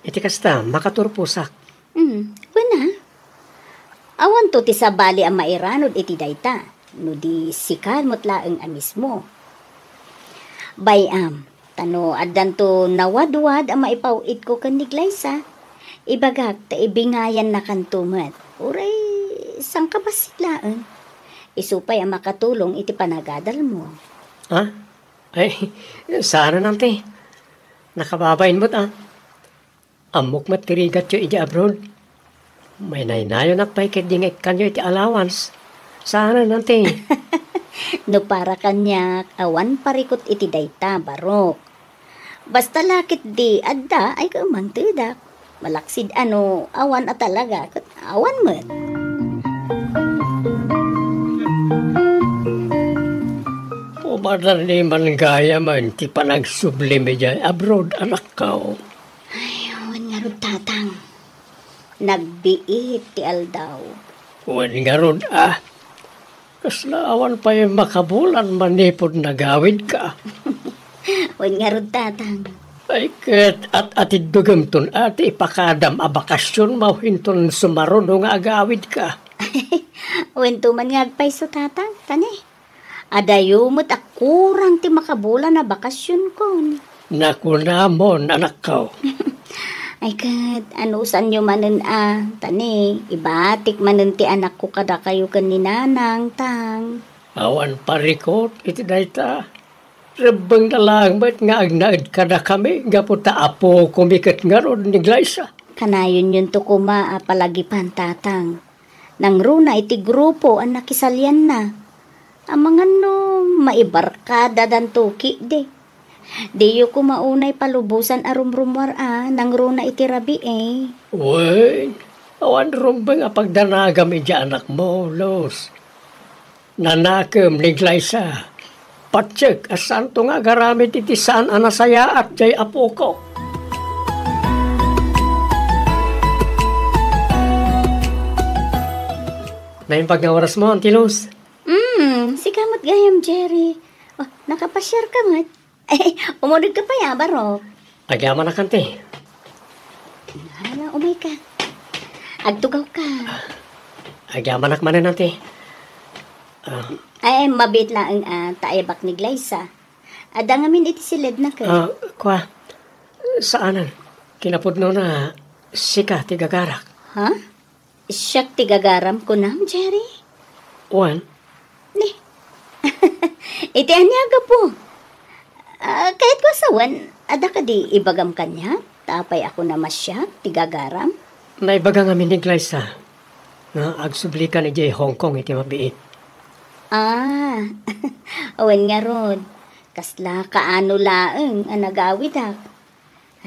Iti kasta, makaturposak. Hmm, wen a. Awanto ti sabali a mairanod iti dayta, no di sika met laeng a mismo. Bay-am, ta no addanto nawadwad a maipaw-itko ken ni Glyza, ibagak ta ibingayannakanto met. Uray sangkabassit laeng. Isu pay a makatulong iti panagadalmo. Ha? Ay, saanen, anti. Nakababain met, a. Ammok met ti rigatyo idiay abroad. Maynaynayonak pay ketdi nga ikkanyo iti allowance. Saanen, anti. No para kaniak, awan parikut iti dayta, Barok. Basta la ketdi adda, ay kaamang tedak. Malaksid a no awan a talaga, ket awan met. Umadar ni man gayamen ti panagsublim idiay abroad, anakko. Ay, wen ngarud, Tatang. Nagbiit ti aldaw. Wen ngarud, a. Kasla awan pay makabulan manipud nagawidka. Wen ngarud, Tatang. Ay, ket at-atiddugemton a ti ipakadam a bakasionmo inton sumaruno nga agawidka. Wen to man nga agpayso, Tatang, tani. Adayo met a kurang ti makabulan a bakasionkon. Nakunamon, anakko. Ay ket, anusanyo manen a, tani, ibatik manen ti anakko kadakayo ken ni Nanang, Tang. Awan parikut iti dayta. Rebbengna laeng met nga agnaed kadakami gapu ta apokomi ket ngarud ni Glyza. Kanayonyonto koma a palagipan, Tatang. Nangruna iti grupo a nakisalianna. Amangan no maibarkadadanto ketdi. Diyo koma unay palubosan a rumrumuar a nangruna iti rabii. Wen, awan rumbeng a pagdanagam idiay anakmo, Luz. Nanakem ni Glyza. Patiek a saanto nga agaramid iti saan a nasayaat diay apoko. Naimbag nga orasmo, Auntie Luz. Hmm, sika met gayam, Jerry. Oh, nakapasiarka met. Ay, umunegka pay a, Barok. Agyamanak, Auntie. Hala, umayka. Agtugawka. Agyamanak manen, Auntie. Ah. Ay, mabiit laeng a, ta aybak ni Glyza. Adda ngamin iti siledna ket. Ah, kua. Saanen. Kinapudnona, sika ti gagarak. Ha? Siak ti gagaram, kunam, Jerry? Wen. Ni. Iti ania a gapu? Ah, kayatko a sawen, adda kadi ibagam kaniak? Ta apay a kunam a siak ti gagaram? Naibaga ngamin ni Glyza nga agsublikan idiay Hong Kong iti mabiit. Ah, wen ngarud, kasla kaano laeng a nagawidak.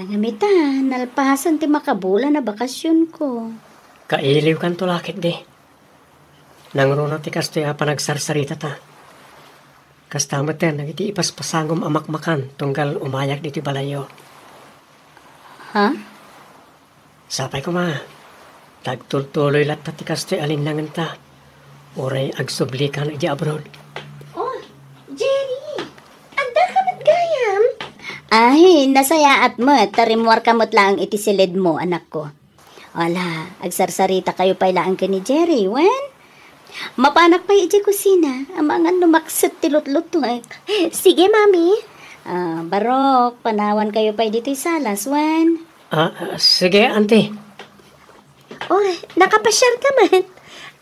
Ngem ita, nalpasen ti makabulan a bakasionko. Kailiwkanto la ketdi. Nangruna ti kastoy a panagsarsaritata. Kasta metten dagiti ipaspasangom a makmakan tunggal umayak ditoy balayyo. Ha? Sapay koma, ta agtultuloy latta ti kastoy a linnangenta, uray agsublikan idiay abroad. Oh, Jerry! Addaka met gayam? Ay, nasayaat met, ta rimmuarka met laeng iti siledmo, anakko. Ala, agsarsaritakayo pay laeng ken ni Jerry, wen? Mapanak pay idiay kusina, amangan no makset ti lutlutuek. Sige, Mami. Ah, Barok, panawankayo pay ditoy salas, wen? Ah, ah, sige, Auntie. Oh, nakapasiarka met.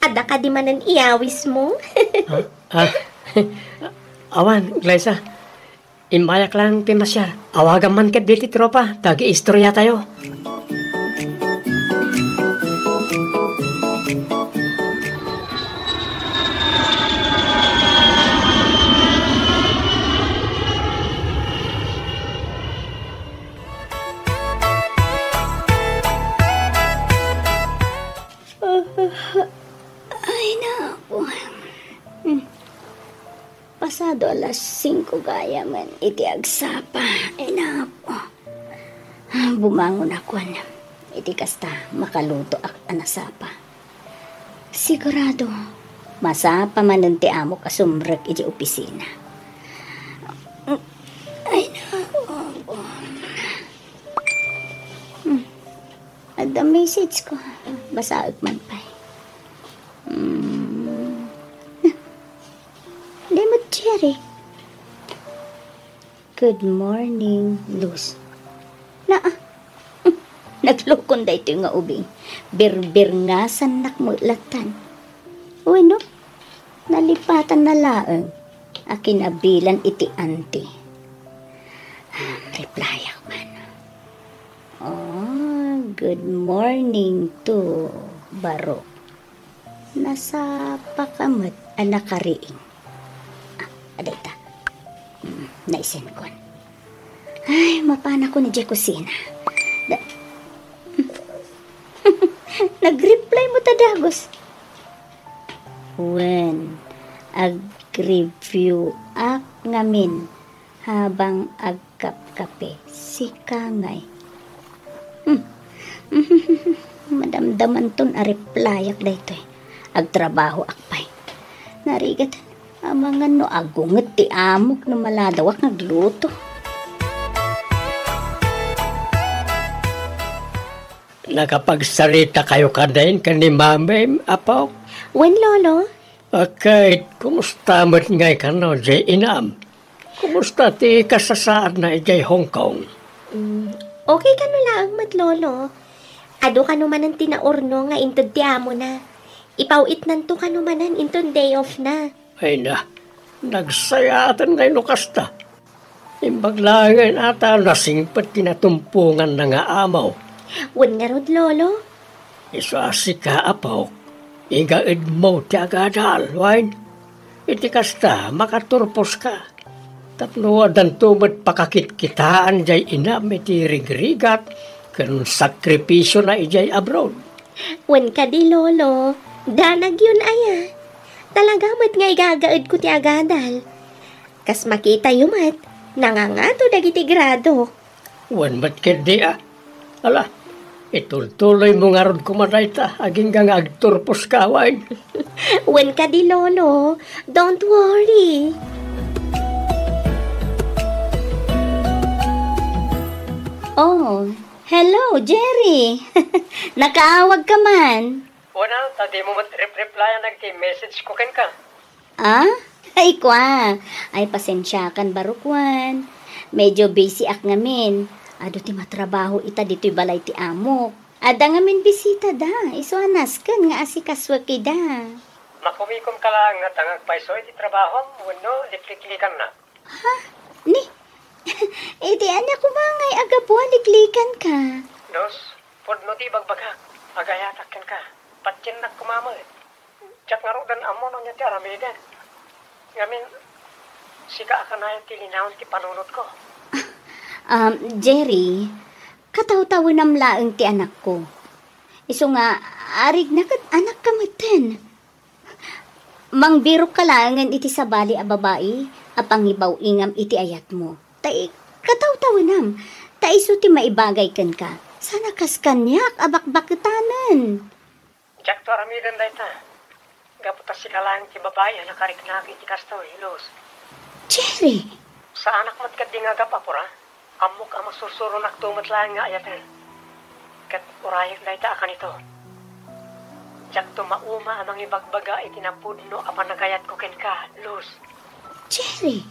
Adda kadi manen iyawismo? Ah, ah. Awan, Glyza. Immayak lang pimasiar. Awagam man ketdi ti tropa, ta agiistoriatayo. Ay, naku. Hmm. Pasado alas singko gayam iti agsapa. Ay, naku. Bumangonakon. Iti kasta, makalutoak a nasapa. Sigurado, masapa manen ti amok a sumrek iti opisina. Ay, naku. Hmm. Adda message ko. Basaek man pay. Hmm. Di met Jerry. Good morning, Luz. Naa. Naglukon daytoy nga ubing. Birbirngasannak met lattan. Wenno, nalipatanna laeng a kinabilan iti auntie. Ah, replyak man. Oh, good morning to Barok. Nasapaka met a nakariing. Ah, Adayta. Mm, naisinkon. Ay, mapanakon idiay kusina. Da-, Nag-reply mo ta dagus. Wen, ag-review ak ngamin habang agkapkape. Sika ngay. Hmm. Madamdamanton a replyak daytoy. Agtrabahoak pay. Narigat, amangan no agunget ti amok no maladawak nga agluto. Nakapagsaritakayo kadin ken ni Mamim, Apo? Wen, Lolo. Aket, kumusta met ngay kano, jay inam? Kumusta ti kasasaadna idiay Hong Kong? Mm, okay kano laeng met, Lolo. Adu kano manen ti naurno nga inted ti amona. Ipaw-itnanto kano manen inton day off na. Ay na, nagsayaaten ngay no kasta. Imbag laengen a ta nasingpet ti natumponganna nga amo. Wen ngarud, Lolo? Isu a sika, Apok, igaedmo ti agadal, wen? Iti kasta, makaturposka. Tapno addanto met pakakitkitaan jay inam iti rigrigat ken sakripisiona idiay abroad. Wen kadi, Lolo, danagyon aya. Talaga met nga igagaedko ti agadal. Kas makitayo met, nangangato dagiti grado. Wen met ketdi a. Ala, itultuloymo ngarud koma dayta, agingga nga agturposka, wen? Wen kadi, Lolo. Don't worry. Oh, hello, Jerry. Nakaawag ka man. Wen a, ta dimo met rep-replyan dagiti message ko kenka. Ah? Ay, kua. Ay, pasensiakan, barukwan. Medyo busy ak ngamin. Adu ti matrabaho ita ditoy balay ti amok. Adda ngamin bisita da. Isu a nasken nga asikasuek ida. Makumikom ka laeng nga ta nga agpayso iti trabahom wenno likliklikanna. Ha? Ni? Iti ania koma ngay a gapu a liklikan ka? Dos, pudno ti ibagbagak. Agayatak kenka. Patiennak koma met. Diak ngaruden ammo no ania ti aramiden. Ngamin, sika a kanayon ti linaon ti panunotko. Um, Jerry, katawtawenam laeng ti anakko. Isu nga, arigna ket anakka metten. Mangbirokka laengen iti sabali a babai a pangibaw-ingam iti ayatmo. Ta i-, katawtawenam, ta isu ti maibagay kenka. Saan a kas kaniak a bakbaketanen. Diakto aramiden dayta. Gapu ta sika laeng ti babai a nakariknak iti kastoy, Luz. Jerry! Saanak met ketdi nga agap-apura. Ammok a masursuronakto met laeng nga ayaten. Ket urayek dayta a kanito. Diakto mauma a mangibagbaga iti napudno a panagayatko kenka, Luz. Jerry!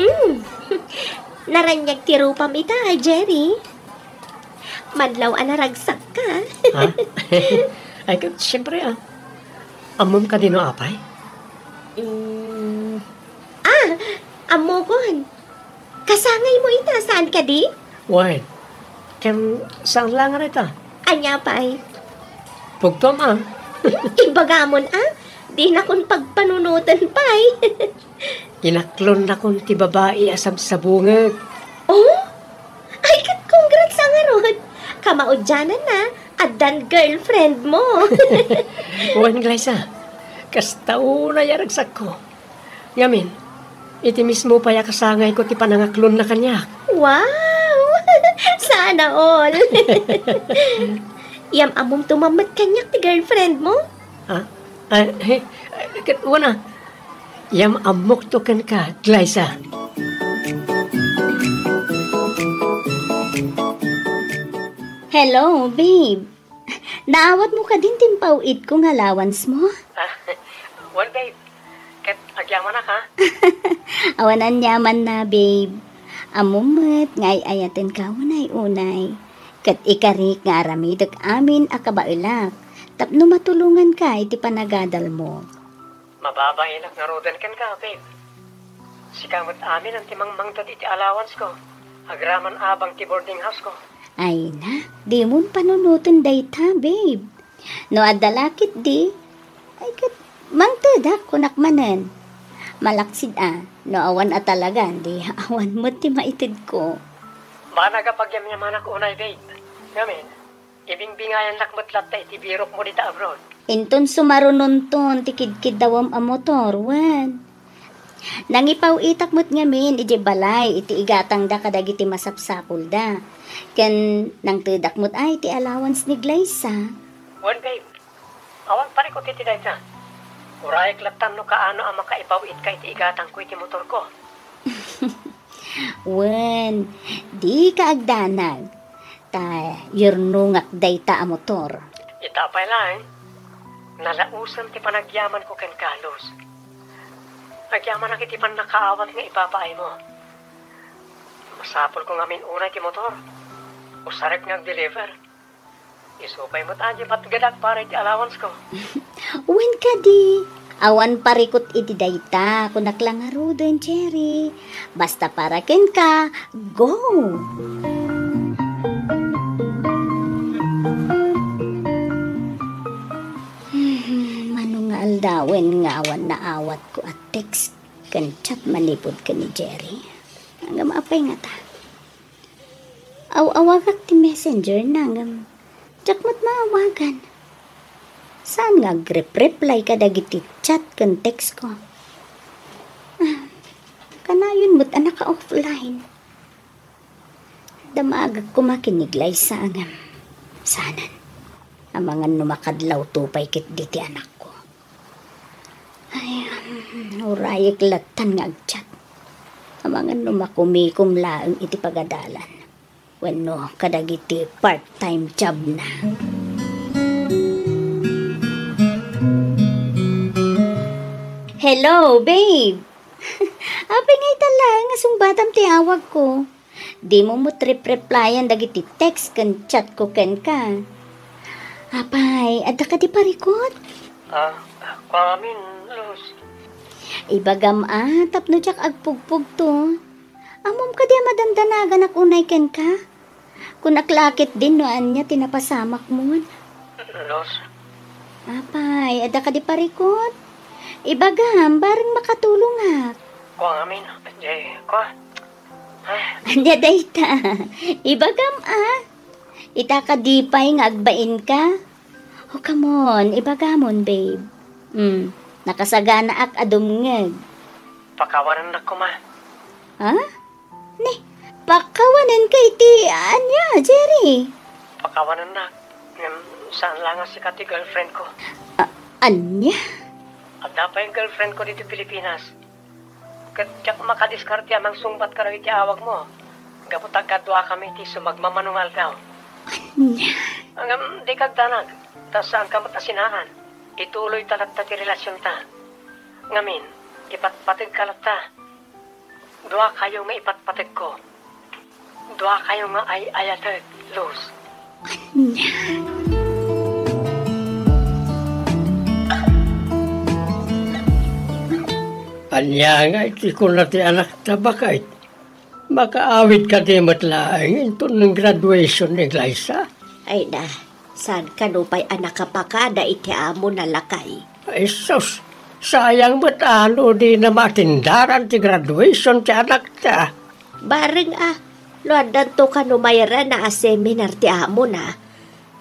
Hmm. Naraniag ti rupam ita, Jerry. Madlaw a naragsakka. Ha? Ay, ka, siyempre, ah. Ammom kadi no apay? Mm. Ah, ammokon. Kasangaymo ita, saan kadi? Wen, ken saan laeng a reta? Ania pay? Pugtom, ah. Hmm, ibagamon, ah. Dinakon pagpanunoten pay. Inaklonnakon ti babai a sabsabungek. Oh? Ay, ket congrats a ngarud. Kamaudiananna, addan girlfriend mo. Wen, Glyza, kasta unay a ragsakko. Ngamin, iti mismo pay a kasangayko ti panangaklonna kaniak. Wow! Sana all! Yam-ammom to met kaniak ti girlfriend mo? Ha? Ay, he, ket wen a. Yam-ammok to kenka, Glyza. Hello, babe. Naawatmo kadin ti impaw-itko nga allowance mo? Ah, well, babe, ket agyamanak, ha? Awan aniamanna, babe. Ammom met nga ay-ayatenka unay-unay, ket ikarik nga aramidek amin a kabaelak tapno matulonganka iti panagadalmo. Mababainak ngaruden kenka, babe. Sika met amin ti mangmangted iti allowance-ko agraman abang ti boarding house-ko. Ay na, dimon panunoten dayta, babe. No adda la ketdi, ay ket mangtedak kunak manen. Malaksid a, no awan a talagan, di awan met ti maitedko. Banag a pagyamyamanak unay, babe. Ngamin, ibingbingayannak met latta iti birokmo dita abroad. Inton sumarunonton ti kidkiddawem a motor, wen. Nangipaw-itak met ngamin idiay balay iti igatangda kadagiti masapsapulda. Ken nangtedak met ay ti allowance ni Glyza. Wen, babe. Awan parikut iti dayta. Urayek lattan no kaano a makaipaw-itka iti igatangko iti motorko. Wen, dika agdanag. Ta yurnongak dayta a motor. Ita pay laeng, nalausem ti panagyamanko kenka, Luz. Agyamanak iti pannakaawat nga ipapaaymo. Masapulko ngamin unay ti motor. Usarek nga ag-deliver. Isu pay met a di patgedak para iti allowance-ko. Wen kadi, awan parikut iti dayta, kunak la ngaruden, Jerry. Basta para kenka, go! Hmm, mano nga aldawen nga awan naawatko a text ken chat manipud ken ni Jerry? Ngem apay ngata? Aw-awagak ti messenger na ngem diak met maawagan. Saan nga agrep-reply kadagiti chat ken text ko. Ah, kanayon met a naka-offline. Damagek koma ken ni Glyza ngem saanen. Amangan no makadlawto pay ketdi ti anakko. Ay, um, urayek lattan nga agchat. Amangan no makumikom laeng iti pagadalan wenno kadagiti part-time job na. Hello, babe! Apay nga ita laeng nga sungbatam ti awagko? Dimo met rep-replyan dagiti text ken chat ko kenka. Apay, adda kadi parikut? Ah, kuamin, Luz. Ibagam a, tapno diak agpugpugto. Ammom kadi a madandanaganak unay kenka? Kunak la ketdin no ania ti napasamakmon. Luz. Apay, adda kadi parikut? Ibagam, bareng makatulongak. Kuamin, di, kua. Ania dayta? Ibagam a. Ita kadi pay nga agbainka? O, come on, ibagamon, babe. Hmm, nakasaganaak a dumngeg. Pakawanennak koma. Ha? Ne, pakawanenka iti ania, Jerry? Pakawanennak. Ngem saan la nga sika ti girlfriend ko. A-, ania? Adda pay girlfriend ko ditoy Pilipinas. Ket diak makadiskarte a mangsungbat kadagiti awagmo, gapu ta agkaduakami iti sumagmamano nga aldaw. Ania? Ngem dika agdanag, ta saanka met a sinaran. Ituloyta latta ti relasionta. Ngamin, ipatpategka latta. Duakayo nga ipatpategko. Duakayo nga ay-ayatek, Luz. Ania nga iti kuna ti anakta, baket? Makaawid kadi met laeng inton graduation ni Glyza? Ay na, saan kano pay a nakapakada iti amona, lakay? Ay sus, sayang met a no dina maatindaran ti graduation ti anakta. Bareng a, no addanto kano mairana a seminar ti amona,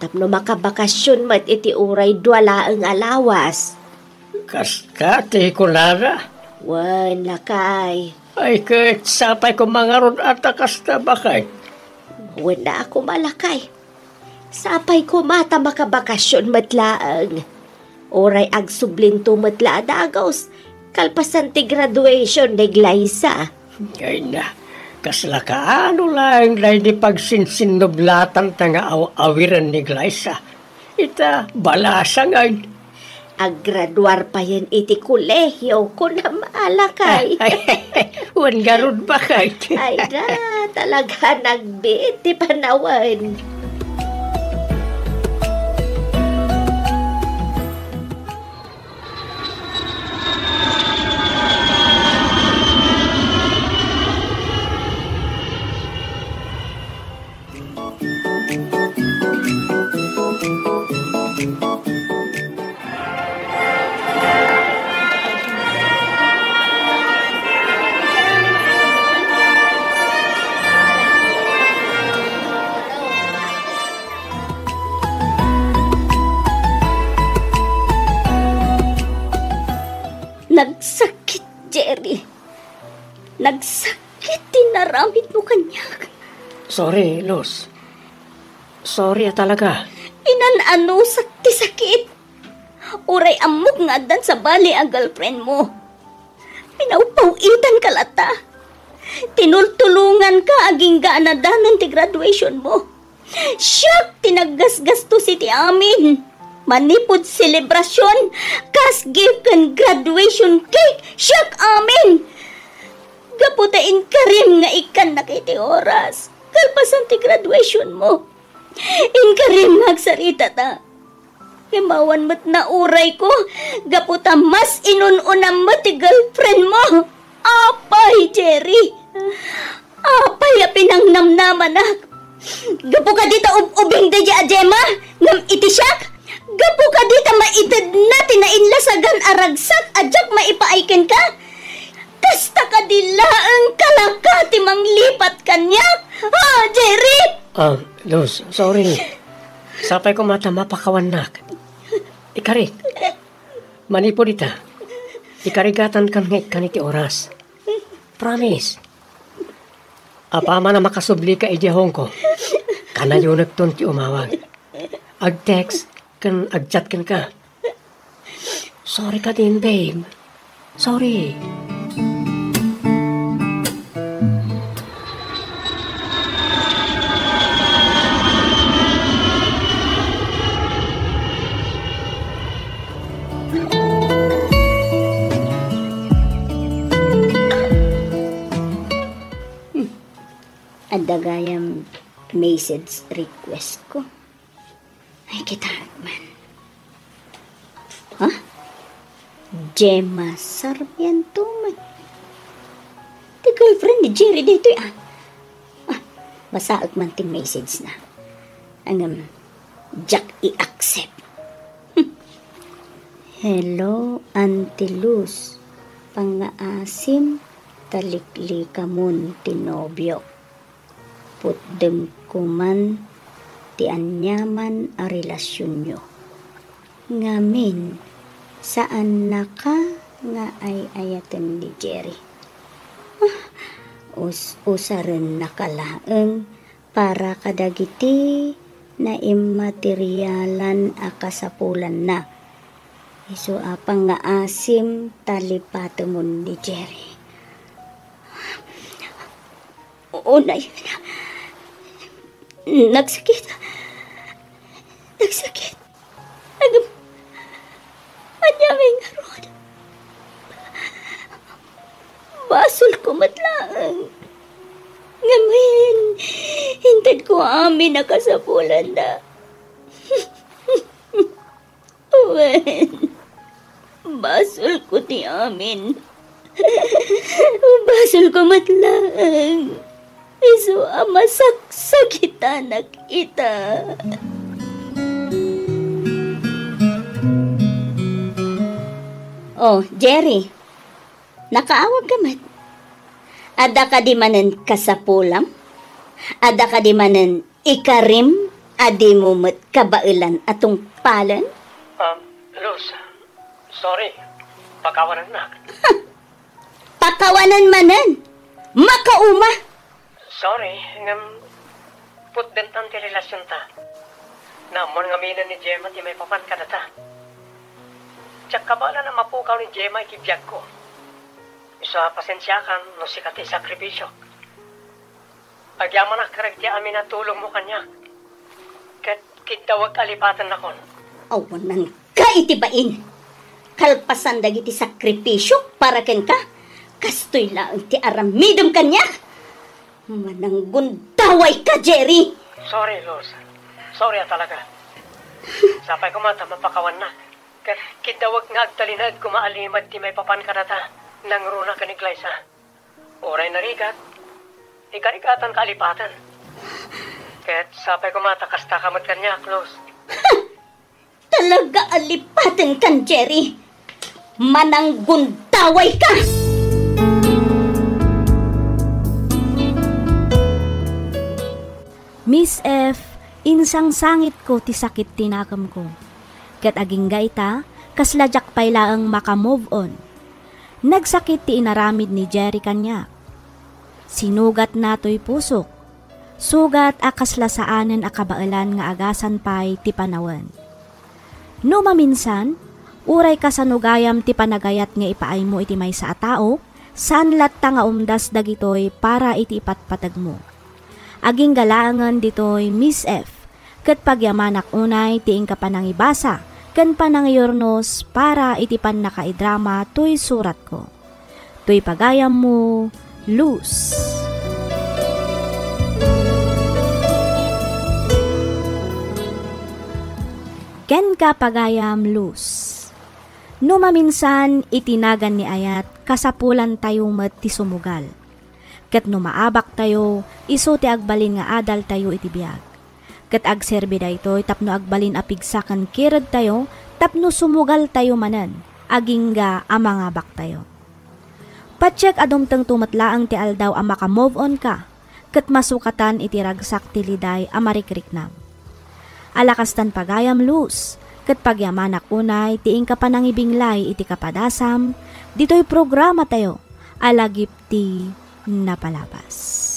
tapno makabakasion met iti uray dua laeng a lawas. Kasta ti kunana? Wen, lakay. Ay, ket sapay koma ngarud a ta kasta, baket? Wen a koma, lakay. Sapay koma ta makabakasion met laeng. Uray agsublinto met la a dagus, kalpasan ti graduation ni Glyza. Ay na, kasla kaano laeng daydi pagsinsinnublatanta nga aw-awiren ni Glyza. Ita, balasang ay. Aggraduar payen iti kolehio, kunam a lakay. Ay, wen garud bakay. Ay da, talaga nagbiit ti panawen. Nagsakit, Jerry. Nagsakit ti naramidmo kaniak. Sorry, Luz. Sorry a talaga. Inan-anusak ti sakit. Uray ammok nga addan sabali a girlfriend mo. Pinawpaw-itanka latta. Tinultulonganka agingga a nadanon ti graduation mo. Siak ti naggasgastos iti amin. Manipud selebrasyon, cash gift ken graduation cake, siak amin. Gapu ta inkarim nga ikkannaka iti oras, kalpasan ti graduation mo. Inkarim nga agsaritata. Ngem awan met naurayko, gapu ta mas inun-unam met ti girlfriend mo. Apay, Jerry! Apay a pinangnamnamanak! Gapu kadi ta ub-ubing daydiay a Gemma, ngem iti siak? Gapu kadi ta maitedna ti nainlasagan a ragsak a diak maipaay kenka? Kasta kadi laeng kalaka ti manglipat kaniak? Ah, Jerry! Ah, Luz, sorry. Sapay koma ta mapakawannak. Ikarik, manipud ita, ikarigatan kan nga ikkan iti oras. Promise. Apaman a makasublika idiay Hong Kong, kanayonekton ti umawag. Ag-text ken ag-chat kenka. Sorry kadin, babe. Sorry. Hmm. Adda gayam message request ko. Ay, kitaek man. Ha? Gemma Sarmiento met. Ti girlfriend ni Jerry daytoy, ah. Ah, basaek man ti message na. Ngem, diak i-accept. Hello, Auntie Luz. Pangngaasim ta liklikamon ti nobiok. Putdem koman ti aniaman a relasionyo. Ngamin, saannaka nga ay-ayaten ni Jerry. Ah, us-, usarennaka laeng para kadagiti naimmaterialan a kasapulanna. Isu a pangngaasim ta lipatemon ni Jerry. Unay, nagsakit. Nagsakit. Ngem, ania ngay ngarud? Basolko met laeng. Ngamin, intedko amin a kasapulanna. Wen, basolko ti amin. Basolko met laeng. Isu a masaksakitanak ita. Oh, Jerry, nakaawagka met. Adda kadi manen kasapulam? Adda kadi manen ikarim a dimo met kabaelan a tungpalen? Um, Luz, sorry. Pakawanennak. Pakawanen manen! Makauma! Sorry, ngem putdentan ti relasionta. Naammoan ngaminen ni Gemma ti maipapan kadata. Diak kabaelan a mapukaw ni Gemma iti biagko. Isu a pasensiakan no sika ti isakripisiok. Agyamanak kadagiti amin a tulongmo kaniak, ket kiddawek a lipatennakon. Awananka iti bain! kalpasan dagiti sakripisio para kenka. Kastoy laeng ti aramidem kaniak. Mananggundaway ka, Jerry! Sorry, Luz. Sorry a talaga. Sapay koma ta mapakawannak. Ket kiddawek nga agtalinaed koma a limed ti maipapan kadata. Nangruna ken ni Glyza. Uray narigat, ikarigatan ka alipaten. Ket sapay koma ta kasta ka met kaniak, Luz. Talaga alipaten kan Jerry. Mananggundaway ka! Miss F, insangsangitko ti sakit ti nakemko. Ket agingga ita, kasla diak pay laeng maka-move on. Nagsakit ti inaramid ni Jerry kaniak. Sinugatna toy pusok. Sugat a kasla saanen a kabaelan nga agasan pay ti panawen. No maminsan, uray kasano gayam ti panagayat nga ipaaymo iti maysa a tao, saan latta nga umdas dagitoy para iti ipatpategmo. Agingga laengen ditoy, Miss F, ket pagyamanak unay ti inka panangibasa ken panangiyurnos para iti pannakaidrama toy suratko. Toy pagayammo, Luz. Kenka, pagayam Luz. No maminsan, iti nagan ni ayat, kasapulantayo met ti sumugal. Ket no maabaktayo, isu ti agbalin nga adaltayo iti biag. Ket agserbi daytoy tapno agbalin a pigsa ken kiredtayo tapno sumugaltayo manen, agingga a mangabaktayo. Patiek a dumtengto met laeng ti aldaw a maka-move on ka, ket masukatan iti ragsak ti liday a marikriknam. Ala kastan, pagayam Luz, ket pagyamanak unay ti inka panangibinglay iti kapadasam, ditoy programatayo a Lagip ti Napalabas.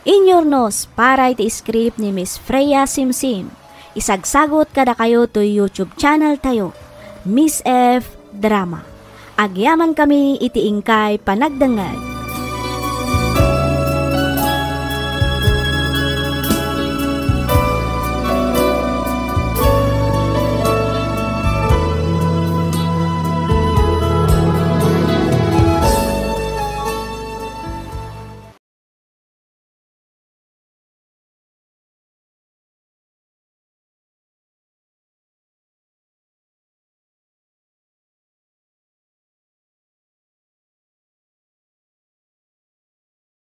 Inyurnos para iti script ni Miss Freya Simsim. Isagsagut kadakayo toy YouTube channel tayo, Miss F Drama. Agyamankami iti inkay panagdengngeg.